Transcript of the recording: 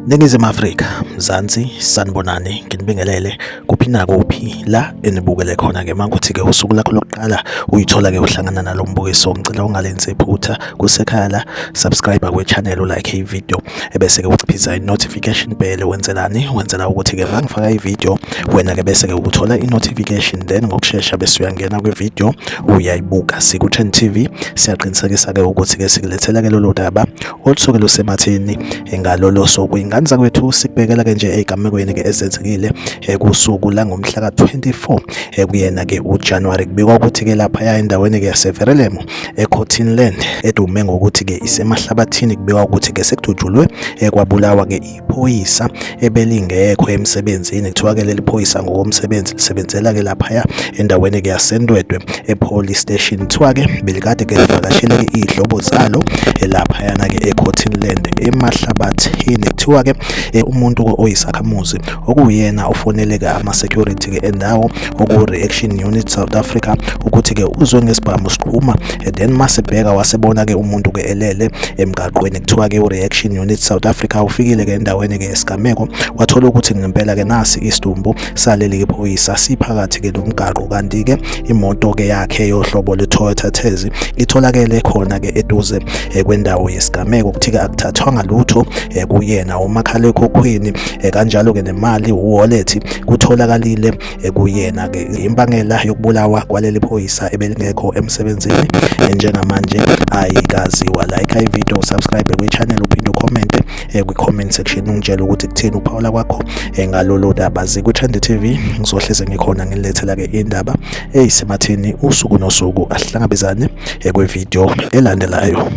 Ningizimu Afrika, Mzansi, sanibonani, nginibingelele kuphi nakuphi la enibukele khona-ke. Mangukuthi-ke usuku lakho lokuqala uyithola-ke uhlangana nalo mbukiso, ngicela ungalenzi iphutha kusekhaya la, subscribe kwi-channel, ulike i-video, ebese-ke uciphisa i-notification bell. Wenzelani? Wenzela ukuthi-ke mangifaka i-video wena-ke bese-ke uthola i-notification, then ngokushesha bese uyangena kwi-video uyayibuka. Siku-Trend TV siyaqinisekisa-ke ukuthi-ke sikulethela-ke lolu daba olusuke lusematheni ngalolo suku. Ingane zakwethu, sikubhekela-ke nje ey'gamekweni-ke ezenzekile kusuku langomhla ka-24 kuyena-ke uJanuwari. Kubikwa ukuthi-ke laphaya endaweni-ke yaseVerelemo eCottonland edume ngokuthi-ke isemahlabathini, kubikwa ukuthi-ke sekudutshulwe kwabulawa-ke iphoyisa ebelingekho emsebenzini. Kuthiwa-ke leli phoyisa ngokomsebenzi lisebenzela-ke laphaya endaweni-ke yaseNdwedwe e-police station. Kuthiwa-ke belikade-ke livakashele-ke iy'hlobo zalo laphayana-ke eCottonland emahlabathini. Kuthiwa-ke umuntu oyisakhamuzi okuwuyena ofonele-ke ama-security-ke endawo oku-Reaction Unit South Africa ukuthi-ke uzwe ngesibhamu siqhuma, then masebheka wasebona-ke umuntu-ke elele emgaqweni. Kuthiwa-ke u-Reaction Unit South Africa ufikile-ke endaweni-ke esigameko, wathola ukuthi ngempela-ke nasi isidumbu saleli phoyisa siphakathi-ke nomgaqo, kanti-ke imoto-ke yakhe yohlobo lwe-Toyota Tazz itholakele khona-ke eduze kwendawo yesigameko. Kuthi-ke akuthathwanga lutho kuyena, umakhalekhukhwini kanjalo-ke nemali, uwallet kutholakalile kuyena-ke. Imbangela yokubulawa kwaleli phoyisa ebelingekho emsebenzini njengamanje ayikaziwa. Like i-video, subscribe kwi-channel, uphinde ucommente kwi-comment section ungitshele ukuthi kuthini uphawula kwakho ngalolu daba. Ziku-Trend TV, ngizohleze ngikhona ngilethela-ke indaba eyisematheni usuku nosuku. Asihlangabezane kwi-video elandelayo.